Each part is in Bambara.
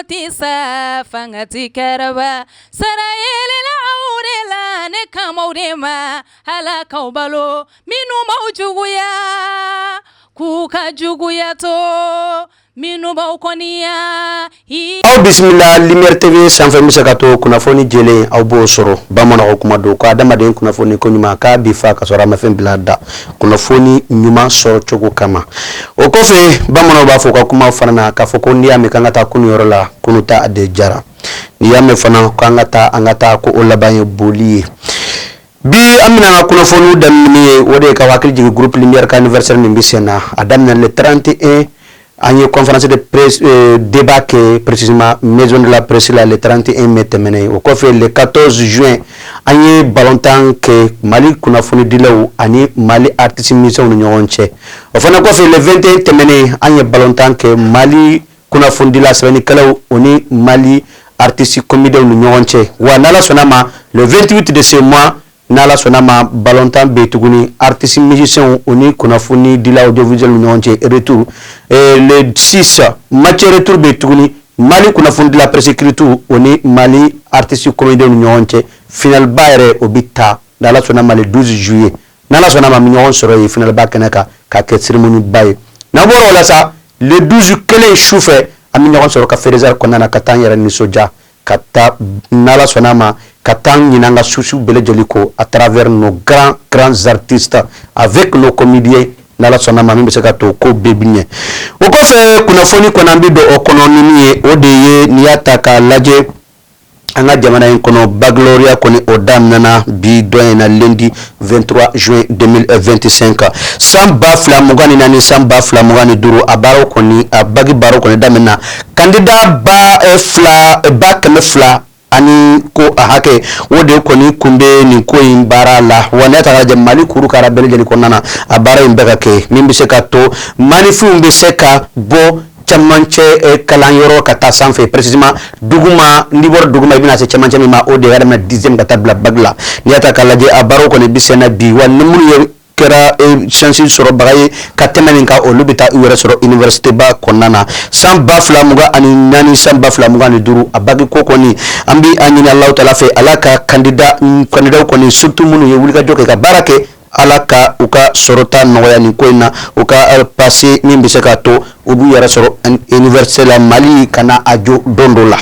tɛ sa, fanga tɛ karaba. Sara yelela aw de la, ne kan b'aw de ma. Ala k'aw balo, minnu b'aw juguya, k'u ka juguya to. Minnu b'aw kɔniya. Aw bisimila Lumière TV sanfɛ min bɛ se ka to kunnafoni jɛlen aw b'o sɔrɔ. Bamananw kuma don ko adamaden kunnafoni ko ɲuman k'a bi fa ka sɔrɔ a ma fɛn bila da kunnafoni ɲuman sɔrɔ cogo kama. O kɔfɛ, bamananw b'a fɔ ka kuma fana na k'a fɔ ko n'i y'a mɛn k'an ka taa kunun yɔrɔ la, kunun ta de jara. N'i y'a mɛn fana k'an ka taa, an ka taa, ko o laban ye boli ye. Bi an bɛna an ka kunnafoniw daminɛ min ye, o de ye ka hakili jigin groupe Lumière ka anniversaire min bɛ sen na. A daminɛ le 31, an ye conférence de presse, débat kɛ précisément maison de la presse la le 31 mai tɛmɛnen. O kɔfɛ, le 14 juin, an ye balontan kɛ Mali kunnafonidilaw ani Mali artiste musiciens ni ɲɔgɔn cɛ. O fana kɔfɛ, le 21 tɛmɛnen, an ye balontan kɛ Mali kunnafonidila sɛbɛnnikɛlaw o ni Mali artiste comédiens ni ɲɔgɔn cɛ. Wa n'Ala sɔnna ma, le 28 de ce mois, n'Ala sɔnna ma, balontan bɛ tuguni artiste musiciens o ni kunnafonidilaw audiovisuel ni ɲɔgɔn cɛ retour. Et le 6, match retour bɛ tuguni Mali kunnafonidila presse écrite o ni Mali artiste comédiens ni ɲɔgɔn cɛ. Final ba yɛrɛ, o bɛ ta n'Ala sɔnna ma le 12 juillet. N'Ala sɔnna ma, an bɛ ɲɔgɔn sɔrɔ yen final ba kɛnɛ kan ka kɛ cérémonie ba ye. N'an bɔra o la sa, le 12 kelen su fɛ, an bɛ ɲɔgɔn sɔrɔ ka Ferizar kɔnɔna na ka taa an yɛrɛ nisɔndiya, ka taa, n'Ala sɔnna ma, ka taa ɲinɛ an ka soucis bɛɛ lajɛlen kɔ à travers nos grands grands artistes avec nos comédiens. N'Ala sɔnna ma, min bɛ se ka to ko bɛɛ bi ɲɛ. O kɔfɛ, kunnafoni kɔni, an bɛ don o kɔnɔ ni min ye, o de ye n'i y'a ta k'a lajɛ an ka jamana in kɔnɔ, baccalauréat kɔni, o daminɛna bi dɔ in na, lundi 23 juin 2025, san 2024, san 2025. A baaraw kɔni, a bac baaraw kɔni daminɛna. Candidat ba fila ba kɛmɛ fila ani ko a hakɛ, o de kɔni kun bɛ nin ko in baara la. Wa ne ta k'a lajɛ, Mali kurukara bɛɛ lajɛlen kɔnɔna na, a baara in bɛ ka kɛ min bɛ se ka to maanifinw bɛ se ka bɔ cɛmancɛ kalanyɔrɔ ka taa sanfɛ, précisément duguma. N'i bɔra duguma, i bɛna se cɛmancɛ min ma, o de yɛrɛ daminɛ dixième ka taa bila bac la. N'i y'a ta k'a lajɛ, a baaraw kɔni bɛ senna bi. Wa ni minnu ye kɛra chance sɔrɔbaga ye ka tɛmɛ nin kan, olu bɛ taa u yɛrɛ sɔrɔ université ba kɔnɔna na san 2024, san 2025. A bac ko kɔni, an bɛ a ɲini Alahu taala fɛ, Ala ka candidat kɔni, surtout minnu ye wulikajɔ kɛ ka baara kɛ, Ala ka u ka sɔrɔta nɔgɔya nin ko in na, u ka passer, min bɛ se k'a to u b'u yɛrɛ sɔrɔ université la, Mali ka na a jɔ don dɔ la.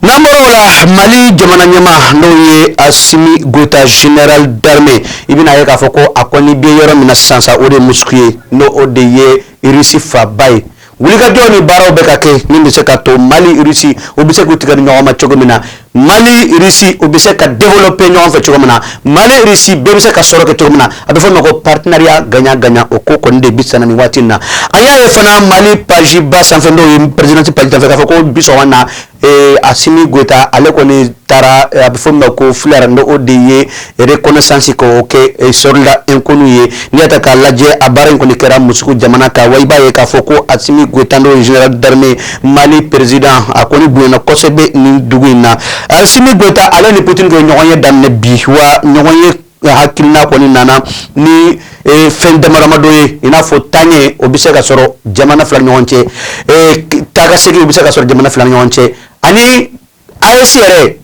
N'an bɔra o la, Mali jamana ɲɛmaa, n'o ye Assimi Goïta, général d'armée, i bɛna ye k'a fɔ ko a kɔni bɛ yɔrɔ min na sisan sa, o de ye Moscou ye, n'o o de ye Russie faaba ye. Wulikajɔ ni baaraw bɛ ka kɛ min bɛ se ka to Mali, Russie, o bɛ se k'u tigɛ ni ɲɔgɔn ma cogo min na, Mali, Russie, o bɛ se ka développer ɲɔgɔn fɛ cogo min na, Mali, Russie, bɛɛ bɛ se ka sɔrɔ kɛ cogo min na. A bɛ fɔ o ma ko partenariat gagnant gagnant. O ko kɔni de bɛ senna nin waati in na. An y'a ye fana Mali page ba sanfɛ, n'o ye présidence page sanfɛ, k'a fɔ ko bi sɔgɔma na, Assimi Goïta, ale kɔni taara, a bɛ fɔ min ma ko FLAIR, n'o o de ye reconnaissance k'o kɛ soldat inconnu ye. N'i y'a ta k'a lajɛ, a baara in kɔni kɛra Moscou jamana kan. Wa i b'a ye k'a fɔ ko Assimi Goïta, n'o ye général d'armée, Mali président, a kɔni bonyana kosɛbɛ nin dugu in na. Assimi Goïta, ale ni Poutine ko ɲɔgɔn ye daminɛ bi. Wa ɲɔgɔn ye hakilina kɔni nana ni fɛn dama damadɔ ye, i n'a fɔ taaɲɛ, o bɛ se ka sɔrɔ jamana fila ni ɲɔgɔn cɛ, taa ka segin, o bɛ se ka sɔrɔ jamana fila ni ɲɔgɔn cɛ, ani AES yɛrɛ,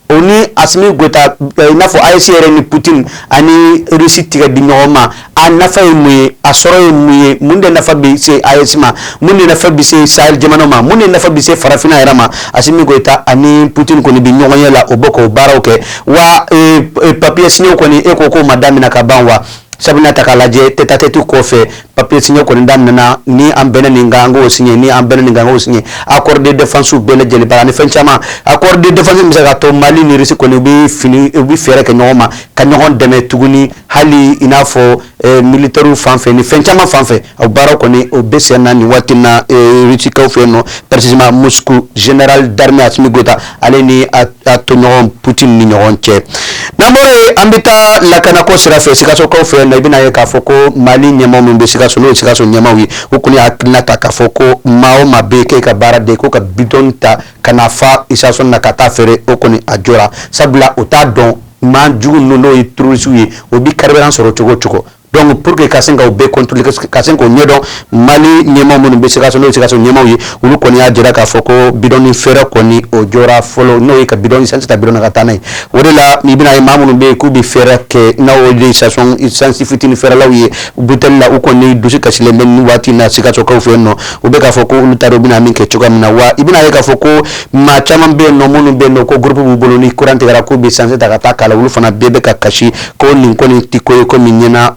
o ni Assimi Goïta, i n'a fɔ AES yɛrɛ ni Poutine ani Russie tigɛ di ɲɔgɔn ma, a nafa ye mun ye? A sɔrɔ ye mun ye? Mun de nafa bɛ se AES ma? Mun de nafa bɛ se Sahel jamanaw ma? Mun de nafa bɛ se farafinna yɛrɛ ma? Assimi Goïta ani Poutine kɔni bɛ ɲɔgɔn ye la, o bɛ k'o baaraw kɛ. Wa papier signé kɔni, e ko k'o ma daminɛ ka ban wa? Sabu n'a ta k'a lajɛ, tête à tête kɔfɛ, papier signé kɔni daminɛna. Ni an bɛnna nin kan, an k'o signé. Ni an bɛnna nin kan, an k'o signé. Accord de défense bɛɛ lajɛlen ba ani fɛn caman. Accord de défense bɛ se ka to Mali ni Russie kɔni, u bɛ fini, u bɛ fɛɛrɛ kɛ ɲɔgɔn ma ka ɲɔgɔn dɛmɛ tuguni, hali i n'a fɔ militaires fan fɛ ni fɛn caman fan fɛ. O baara kɔni, o bɛ sen na nin waati in na Russie kaw fɛ yen nɔ, précisément Moscou, général d'armée Assimi Goïta, ale ni a tɔɲɔgɔn Poutine ni ɲɔgɔn cɛ. N'an bɔra yen, an bɛ taa lakanako sira fɛ Sikasokaw fɛ yen nɔ. I bɛna ye k'a fɔ ko Mali ɲɛmaaw min bɛ Sikaso, n'o ye Sikaso ɲɛmaaw ye, u kɔni hakilina ta k'a fɔ ko maa o maa bɛ yen k'e ka baara de ko ka bidon ta ka na fa station na ka taa feere, o kɔni a jɔra, sabula u t'a dɔn maa jugu ninnu, n'o ye terroristes ye, o bɛ carburant sɔrɔ cogo o cogo. Donc Donc pour que ka se k'o bɛɛ contrôler, ka se k'o ɲɛdɔn, Mali ɲɛmaa minnu bɛ Sikaso, n'o ye Sikaso ɲɛmaaw ye, olu kɔni y'a jira k'a fɔ ko bidon ni feere kɔni o jɔra fɔlɔ, n'o ye ka bidon essence ta bidon na ka taa n'a ye. O de la i bɛna ye maa minnu bɛ yen k'u bɛ feere kɛ, n'o ye station essence fitinin feerelaw ye buteli la, u kɔni dusu kasilen bɛ nin waati in na Sikasokaw fɛ yen nɔ. U bɛ k'a fɔ ko olu t'a dɔn u bɛna min kɛ cogoya min na. Wa i bɛna ye k'a fɔ ko maa caman bɛ yen nɔ, minnu bɛ yen nɔ ko groupe b'u bolo, ni courant tigɛra k'u bɛ essence ta ka taa k'a la, olu fana bɛɛ bɛ ka kasi ko nin kɔni tɛ ko ye ko min ɲɛna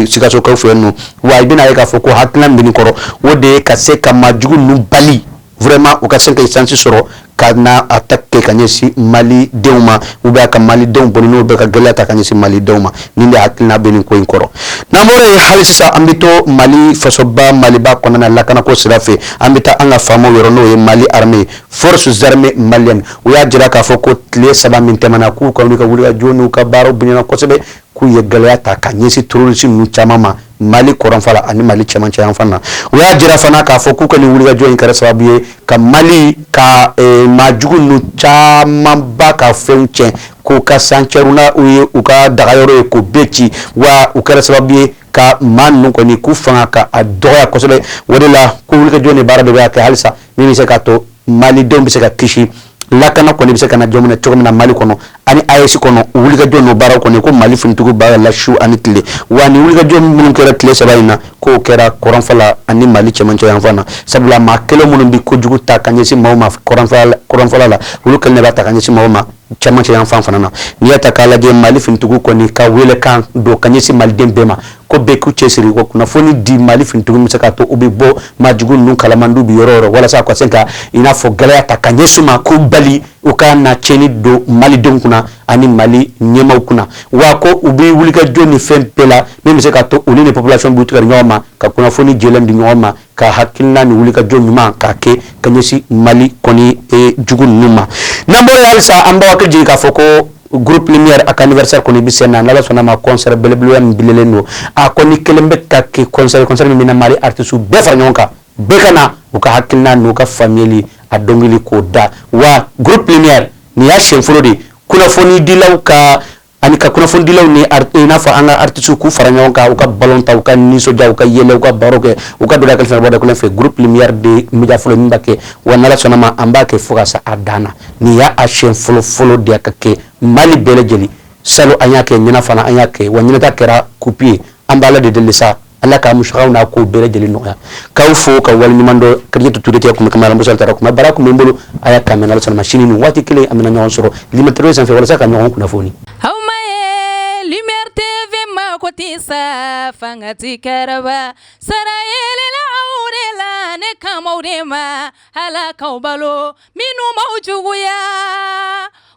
Sikasokaw fɛ yen nɔ. Wa i bɛna ye k'a fɔ ko hakilina min bɛ nin kɔrɔ, o de ye ka se ka maajugu ninnu bali vraiment u ka se ka essence sɔrɔ ka na attaque kɛ ka ɲɛsin malidenw ma, ou bien ka malidenw boli n'o bɛ ka gɛlɛya ta ka ɲɛsin malidenw ma. Nin de hakilina bɛ nin ko in kɔrɔ. N'an bɔra yen, hali sisan an bɛ to Mali fasoba Maliba kɔnɔna na, lakanako sira fɛ. An bɛ taa an ka faamaw yɔrɔ, n'o ye Mali armée, forces armées maliennes. U y'a jira k'a fɔ ko tile 3 min tɛmɛna, k'u ka wuli ka wulikajɔ n'u ka baaraw bonyana kosɛbɛ, k'u ye gɛlɛya ta ka ɲɛsin terroriste ninnu caman ma Mali kɔrɔnfɛ la ani Mali cɛmancɛ yanfan na. U y'a jira fana k'a fɔ k'u ka nin wulikajɔ in kɛra sababu ye ka Mali ka maajugu ninnu camanba ka fɛnw tiɲɛ, k'u ka sancɛriw na u ye u ka dagayɔrɔ ye k'o bɛɛ ci. Wa u kɛra sababu ye ka maa ninnu kɔni k'u fanga ka a dɔgɔya kosɛbɛ. O de la ko wulikajɔ ni baara de bɛ ka kɛ halisa min bɛ se k'a to malidenw bɛ se ka kisi, lakana kɔni bɛ se ka na jɔ minɛ cogo min na Mali kɔnɔ ani AES kɔnɔ. U wulikajɔ n'o baaraw kɔni ko Mali finitigiw b'a la su ani tile. Wa ni wulikajɔ minnu kɛra tile 3 in na, k'o kɛra kɔrɔnfɛ ani Mali cɛmancɛ yanfan na, sabula maa kelen minnu bɛ kojugu ta ka ɲɛsin maaw ma kɔrɔnfɛla la, olu kelen de b'a ta ka ɲɛsin maaw ma cɛmancɛ yanfan fana na. N'i y'a ta k'a lajɛ, Mali finitigiw kɔni ka welekan don ka ɲɛsin maliden bɛɛ ma ko bɛɛ k'u cɛsiri ko kunnafoni di Mali finitigiw bɛ se k'a to u bɛ bɔ maajugu ninnu kalama n'u bɛ yɔrɔ o yɔrɔ, walasa ka se ka i n'a fɔ gɛlɛya ta ka ɲɛsin u ma, k'u bali u ka na tiɲɛni don malidenw kunna ani Mali ɲɛmaaw kunna. Wa ko u bɛ wulikajɔ ni fɛn bɛɛ la min bɛ se k'a to olu ni population b'u tigɛ ɲɔgɔn ma, ka kunnafoni jɛlen di ɲɔgɔn ma, ka hakilina ni wulikajɔ ɲuman k'a kɛ ka ɲɛsin Mali kɔni jugu ninnu ma. N'an bɔra halisa, an b'aw hakili jigin k'a fɔ ko groupe Lumière a ka anniversaire kɔni bɛ sen na. N'Ala sɔnna ma, concert belebele min bilelen don, a kɔni kelen bɛ ka kɛ concert min bɛna Mali artistes bɛɛ fara ɲɔgɔn kan, bɛɛ ka na u ka hakilina n'u ka faamuyali a dɔnkili k'o da. Wa groupe Lumière nin y'a siɲɛ fɔlɔ de ye kunnafonidilaw ka ani ka kunnafonidilaw ni i n'a fɔ an ka artistes k'u fara ɲɔgɔn kan, u ka ballon ta, u ka nisɔndiya, u ka yɛlɛ, u ka baro kɛ, u ka don da kelen fɛ, bɔ da kelen fɛ. Groupe Lumière de média fɔlɔ min b'a kɛ. Wa n'Ala sɔnna ma, an b'a kɛ fo ka se a dan na. Nin y'a a siɲɛ fɔlɔ fɔlɔ de a ka kɛ Mali bɛɛ lajɛlen. Salon an y'a kɛ, ɲɛna fana an y'a kɛ, wa ɲɛnata kɛra coupe ye. An bɛ Ala de deli sa, Ala ka musakaw n'a kow bɛɛ lajɛlen nɔgɔya. K'aw fo ka waleɲuman dɔn. Kadijatu Ture tɛ kun bɛ kamara musa taara kuma baara kun bɛ n bolo. A y'a kan mɛn. N'Ala sɔnna ma, sini nin waati kelen an bɛna ɲɔgɔn sɔrɔ Lumière TV sanfɛ walasa ka ɲɔgɔn kunnafoni. Aw ma ye Lumière TV mako tɛ sa, fanga ti kɛrɛba sara yelela aw de la, ne kamaw de ma Ala k'aw balo minnu b'aw juguya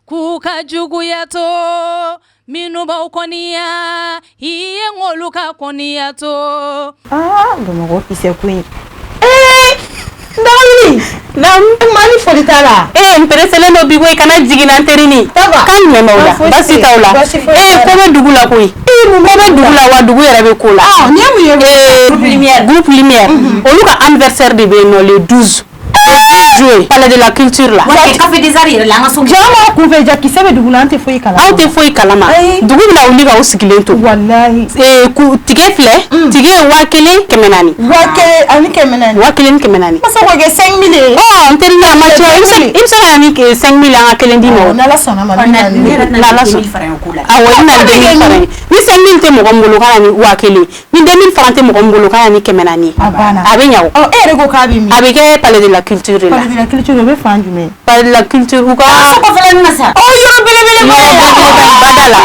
k'u ka juguya to, minnu b'aw kɔniya i ye ŋ'olu ka kɔniya to. Aa, Bamakɔ kisɛ koyi. Ee, n dɔgɔnin. Naamu. Mali foli t'a la. Ee, n pereselen don bi koyi, kana jigin na n terinin. Ça va? Kan jumɛn b'aw la? Ah, fosi Baasi t'aw la? Baasi foyi Ee, t'a la. ko bɛ dugu la koyi. Ee, mun Ko bɛ dugu la, wa dugu yɛrɛ bɛ ko la. Ah, nin ye mun ye? Ee, Groupe Lumière. Groupe Lumière. Olu ka anniversaire de bɛ yen nɔ le 12 juillet, palais de la culture la. Wa café des arts yɛrɛ la, an ka so. Jama kunfɛ ja kisɛ bɛ dugu la, an tɛ foyi kalama. Aw tɛ foyi kalama. Ayi. Dugu bɛna wuli k'aw sigilen to. Walahi. Ee, tigɛ filɛ, tigɛ ye 1400. 1400. 1400. Masa k'o kɛ 5000 ye. Ɔ, n terinin, a ma ca. I bɛ se ka na ni 5000 an ka kelen d'i ma o. N'Ala sɔnna ma, n bɛ na ni Ne yɛrɛ tɛna N'Ala ni sɔnna. 2000 fara ɲɔgɔn ko la. Awɔ, i bɛna ni 2000 fara ye. Ni 5000 tɛ mɔgɔ min bolo, ka na ni 1000. Ni 2000 fana tɛ mɔgɔ min bolo, ka na ni 400 ye. A banna. A bɛ ɲa o. Ɔ, e yɛrɛ ko k'a bɛ min? A bɛ kɛ palais de la culture de la. Palais de la culture, o bɛ fan jumɛn? Palais de la culture, u ka So kɔfɛla ninnu na sa. Ɔ, yɔrɔ belebele. Yɔrɔ belebeleba bada la.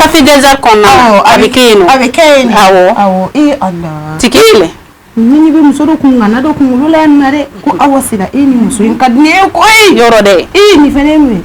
Café des arts kɔnɔna na, a bɛ kɛ yen nɔ. A bɛ kɛ yen nɔ. Awɔ. Awɔ, ee Ala. Tike filɛ. Ni bɛ muso dɔ kun ŋana dɔ kunkolo la yan nɔ dɛ, ko Awa Sila, e ni muso in ka di ne ye koyi. Yɔrɔ dɛ. Ee, nin fɛnɛ ye mun ye?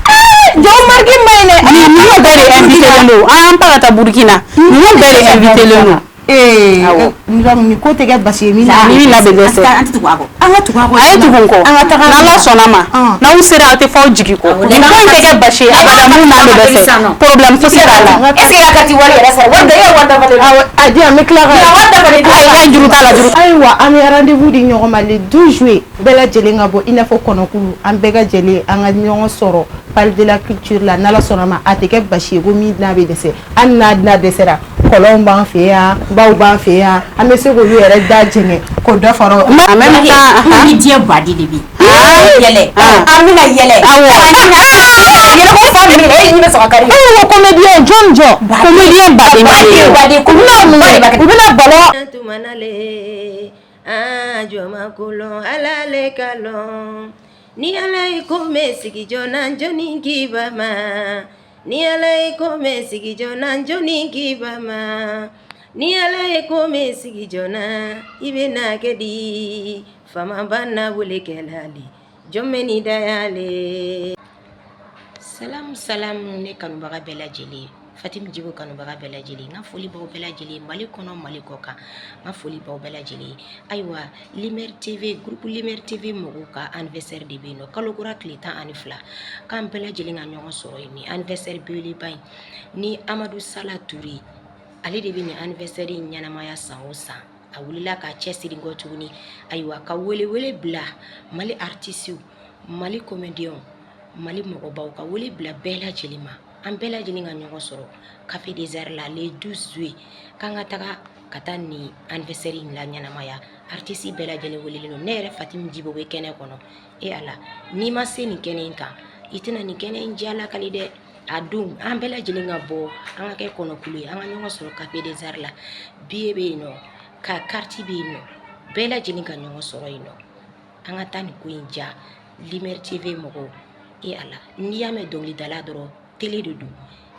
Ee, jɔn marque ma ɲi dɛ. Ninnu bɛɛ de invité len don. An pa ka taa Burukina, ninnu bɛɛ de invité len don. Ee, Awɔ. Donc nin ko tɛ kɛ basi ye min na. Ni min n'a bɛ dɛsɛ. An tɛ tugu a kɔ. An ka tugu a kɔ. A ye tugu n kɔ. An ka taga. N'Ala sɔnna ma, n'aw sera, aw tɛ fɔ aw jigi kɔ. Nin ko in tɛ kɛ basi ye abada, mun n'a bɛ dɛsɛ, problème fosi t'a la. Est ce que ka carte wari yɛrɛ sara? Wari da, e ye wari dafalen. Awɔ, a di yan, n bɛ tila ka. Wari dafalen. Ayi, ka juru t'a la, juru. Ayiwa, an bɛ rendez-vous di ɲɔgɔn ma le 12 juillet. Bɛɛ lajɛlen ka bɔ i n'a fɔ kɔnɔkulu, an bɛɛ ka jɛlen an ka ɲɔgɔn sɔrɔ Palais de la Culture la. N'Ala sɔnna ma, a tɛ kɛ basi ye ko min n'a bɛ dɛsɛ. Hali n'a n'a dɛsɛra, kɔlɔnw b'an fɛ yan, baw b'an fɛ yan, an bɛ se k'olu yɛrɛ da jɛngɛ k'o dɔ fara. En même temps, Ni diɲɛ baden de bɛ yen. Yɛlɛ. An bɛna yɛlɛ. Awɔ. Yɛlɛ ko fa minɛ, e ɲi bɛ sɔrɔ ka kari. E ko comédien jɔn jɔn? Comédien baden bɛ yen. Baden, U bɛna mun kɛ? U bɛna ballon Tumanale a jɔma kolon, ala le ka lɔn ni ala ye ko mɛn sigi joona jɔnni k'i ma, ni ala ye ko mɛn sigi joona jɔnni k'i ma, ni ala ye ko mɛn sigi joona, i bɛ na kɛ di faamaba na wele kɛlɛ jɔn bɛ ni dayale. Salam salam, ne kanubaga bɛɛ lajɛlen, Fatim Djigo kanubaga bɛɛ lajɛlen, n ka foli b'aw bɛɛ lajɛlen, Mali kɔnɔ, Mali kɔ kan, n ka foli b'aw bɛɛ lajɛlen. Ayiwa, Lumière TV, groupe Lumière TV mɔgɔw ka anniversaire de bɛ yen nɔ, kalo kura tile 12, k'an bɛɛ lajɛlen ka ɲɔgɔn sɔrɔ yen nin anniversaire belebeleba in. Ni Amadu Sala Ture, ale de bɛ nin anniversaire in ɲɛnamaya san o san. A wulila k'a cɛsiri kɔ tuguni. Ayiwa, ka welewele bila Mali artistes, Mali comédiens, Mali mɔgɔbaw, ka wele bila bɛɛ lajɛlen ma, an bɛɛ lajɛlen ka ɲɔgɔn sɔrɔ Café des Arts la le 12 juillet, k'an ka taga ka taa nin anniversaire in la ɲɛnamaya. Artiste bɛɛ lajɛlen welelen don. Ne yɛrɛ Fatim Djibo bɛ kɛnɛ kɔnɔ. E Ala, n'i ma se nin kɛnɛ in kan, i tɛna nin kɛnɛ in diya lakali dɛ. A don, an bɛɛ lajɛlen ka bɔ, an ka kɛ kɔnɔkulu ye, an ka ɲɔgɔn sɔrɔ Café des Arts la. Billet bɛ yen nɔ, ka carte bɛ yen nɔ, bɛɛ lajɛlen ka ɲɔgɔn sɔrɔ yen nɔ, an ka taa nin ko in diya. Lumière TV mɔgɔw, e Ala, n'i y'a mɛn dɔnkilidala dɔrɔn, télé de don.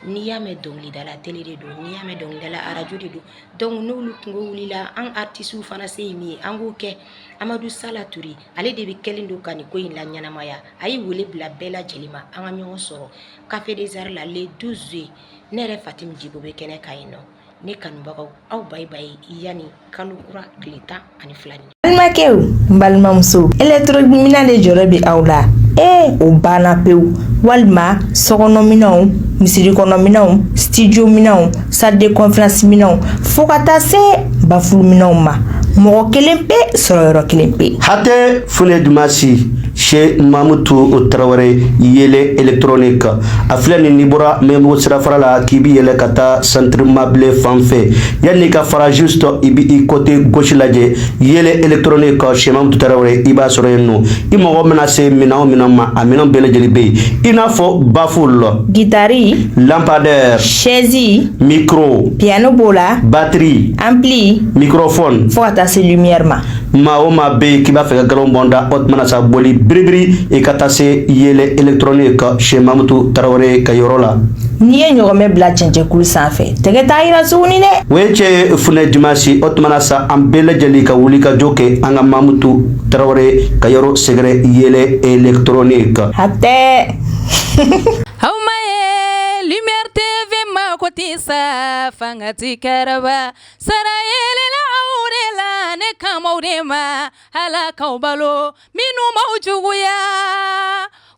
N'i y'a mɛn dɔnkilidala, télé de don. N'i y'a mɛn dɔnkilidala, arajo de don. Donc n'olu kungo wulila, an artistes fana se ye min ye, an k'o kɛ. Amadu Sala Ture, ale de bɛ kɛlen don ka nin ko in la ɲɛnamaya. A ye wele bila bɛɛ lajɛlen ma, an ka ɲɔgɔn sɔrɔ Café des Arts la le 12 juillet. Ne yɛrɛ Fatim Djibo bɛ kɛnɛ kan yen nɔ. Ne kanubagaw, aw bayi bayi yanni kalo kura tile 12 nin. Balimakɛw, n balimamuso, électronique de jɔrɔ bɛ aw la. Ee, o banna pewu. Walima sokɔnɔminɛnw, misiri kɔnɔminɛnw, studio minɛnw, salle de conférence minɛnw, fo ka taa se baffle minɛnw ma, mɔgɔ kelen pe sɔrɔ yɔrɔ kelen pe. Hatɛ Fune Dumasi chez Mamutu Tarawele, Yele Électronique, a filɛ nin, n'i bɔra Mɛnbugu sirafara la k'i bi yɛlɛ ka taa centre mabile fan fɛ, yanni ka fara, juste i bi i côté gauche lajɛ, Yele Électronique chez Mamutu Tarawele, i b'a sɔrɔ yen nɔ. I mago mana se minɛn o minɛn ma, a minɛn bɛɛ lajɛlen bɛ yen, i n'a fɔ baffle, guitare, lampadaire, chaise, micro, piano b'o la, batterie, ampli, microphone, fo ka taa se lumière ma. Maa o maa bɛ yen k'i b'a fɛ ka galon bɔn da, o tuma na sa, boli biribiri i ka taa se Yele Électronique chez Mamutu Tarawele ka yɔrɔ la. N'i ye ɲɔgɔmɛ bila cɛncɛnkulu sanfɛ, tɛgɛ t'a yira tuguni dɛ. O ye cɛ Funɛ Dimasi. O tuma na sa, an bɛɛ lajɛlen ka wuli ka jɔ kɛ, an ka Mamutu Tarawele ka yɔrɔ sɛgɛrɛ, Yele Électronique. Hatɛ. Aw ma ye Lumière TV mako tɛ sa, fanga ti kɛrɛba sara yelela aw de la, ne kamaw de ma, Ala k'aw balo minnu b'aw juguya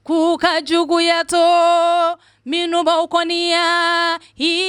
k'u ka juguya to minnu b'aw kɔniya.